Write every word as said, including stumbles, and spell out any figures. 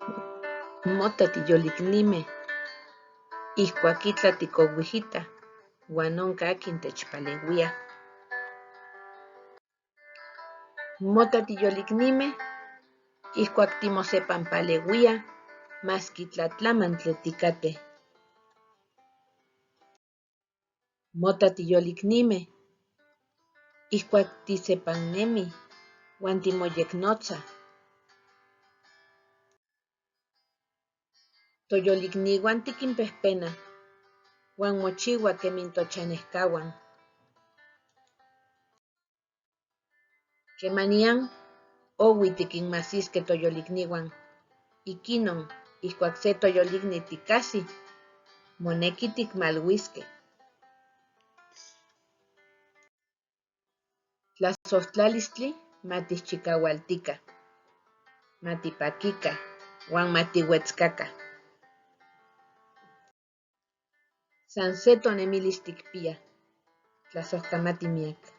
Mota tiyoliknimej, ijkuak itlaj tikouijita, uan onka akin techpaleuia. Mota tiyoliknimej, ijkuak timosepanpaleuia, maski tlatlamantle tikatej. Mota tiyoliknimej, ijkuak tisepannemij uan timoyeknotsaj. Toyolikniuan tikinpejpenaj uan mochiuaj kemij tochanejkauan. Kemanian, owil tikinmajsiskej toyolikniuan. Ikinon, ijkuak se toyolikni tikajsij, moneki tikmaluiskej. Tlasojtlalistli ma tijchikaualtikaj, ma tipakikaj uan ma tiuetskakaj. San se tonemilis tikpiaj. Tlasojkamati miak.